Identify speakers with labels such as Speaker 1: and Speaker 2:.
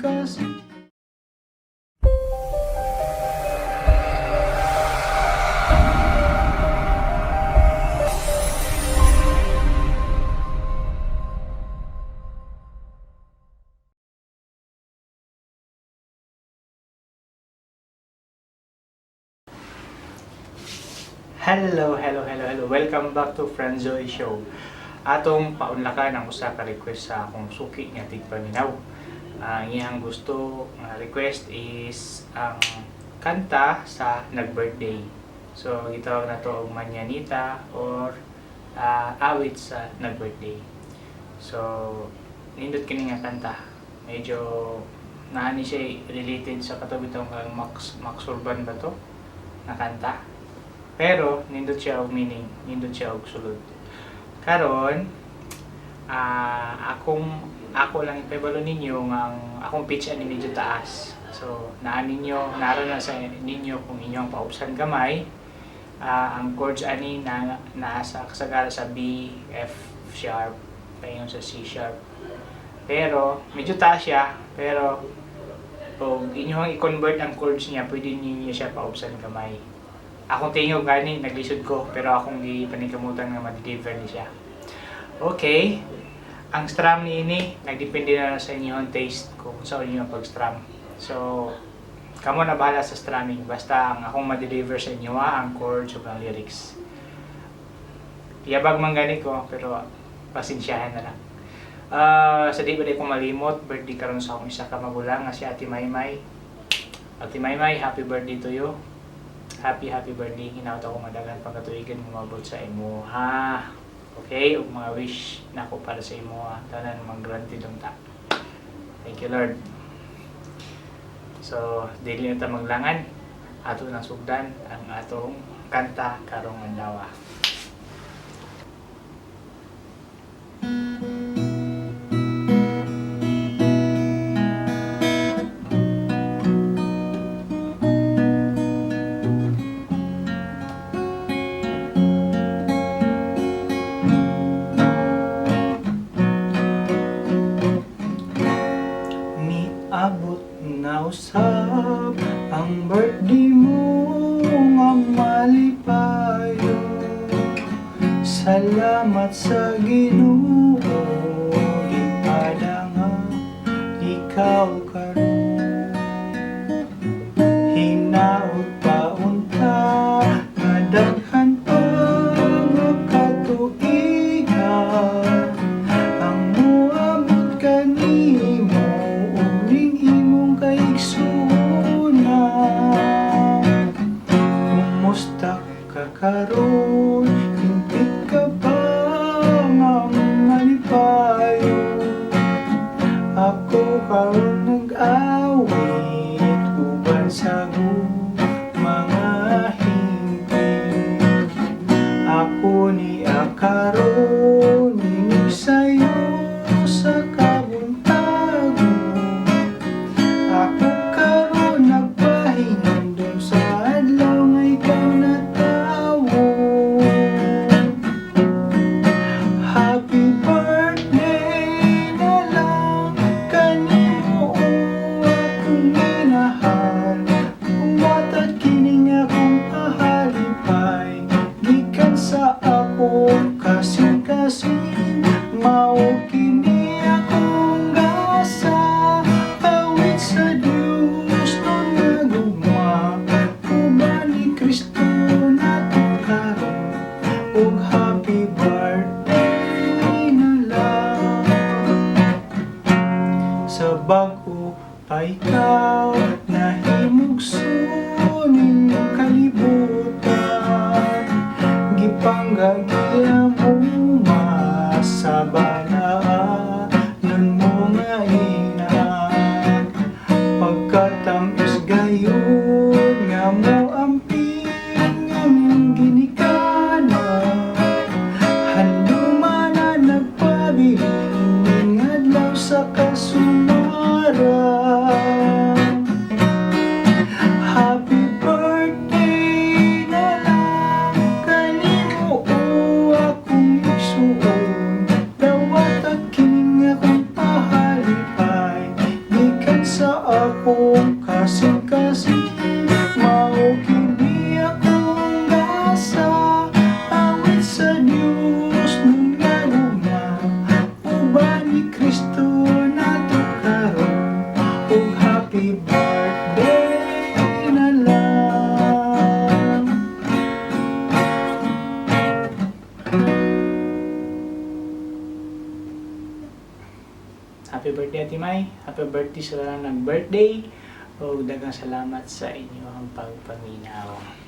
Speaker 1: kasing-kasing.
Speaker 2: Hello, hello, hello, hello. Welcome back to Franzoy Show. Atong paunlakan ang usa ka request sa akong suki nga tigpaminaw. Ang iyang gusto nga request is ang kanta sa nag-birthday. So, gitawag na to og Mañanita or awit sa nag-birthday. So, nindot kini nga kanta. Medyo naani siya related sa katong kang Max Max Urban ba to? Na kanta. Pero nindot siya og meaning, nindot siya og sulod. Karon, akong ako lang ipabalo ninyo nga ang akong pitch ani medyo taas. So, naa ninyo, naro na sa ninyo kung inyong paupsan gamay. Ang chords ani na naa sa kasagara sa B, F sharp, paingon sa C sharp. Pero medyo taas siya, pero kung inyong i-convert ang chords niya, pwede ninyo siya paupsan gamay. Akong tingog gani, naglisod ko, pero akong gipaningkamutan nga ma-deliver ni siya. Okay. Ang strum niini, nagdepende na lang sa inyong taste kung sa inyong pag-strum. So, kamo na bahala sa strumming. Basta ang akong ma-deliver sa inyo, ang chords ug ang lyrics. Yabag man gani ko, pero pasensyahan na lang. Sa di ba di ko malimot, birthday karon sa akong isa ka magulang nga si Ate Maymay. Ate Maymay, happy birthday to you. Happy, happy birthday. Hinaot ako nga daghan pagkatuigan umabot sa imo ha. Okay, ug mga wish nako para sa imo ha. Tanan mag-granted unta. Thank you, Lord. So, dili na ta maglangan. Ato nang sugdan ang atong kanta karong adlaw.
Speaker 1: Niabot na usab ang birthday mo nga malipayo. Salamat sa Ginoo, gipada nga ikaw karon. Hinaot pa unta nga daghan pa nga katuigan ang moabot kanimo ug ning imong kaigsuonan. Kumusta ka karon? Hingpit ka ba nga malipayo? Ako karon nag-awit uban sa mga hingpit. Ako ni karon inig sayo sa kabuntagon. Ako karon nagpahinumdum sa adlaw nga ikaw natawo. Happy birthday na lang kanimo, o akong minahal. Watad kining akong pahalipay gikan sa akong kasing-kasing. Mao kini akong gasa, awit sa Dios no nagugma uban ni Kristo nato karon. Ug happy birthday na lang. Sa bag-o pa ikaw nahimugso ning kalibutan, gipanggagiya mo sa balaanon mo nga ina. Pagkatamis gayud nga mo amping ang ginikanan, handuma na nagpabilin ning adlaw sa kasumaran. Happy birthday na lang kanimo, o akong igsuon. Dawata kining akong pahalipay gikan sa
Speaker 2: Happy birthday, Ate Mai. Happy birthday sa tanan nag-birthday. O daghang salamat sa inyong pagpaminaw.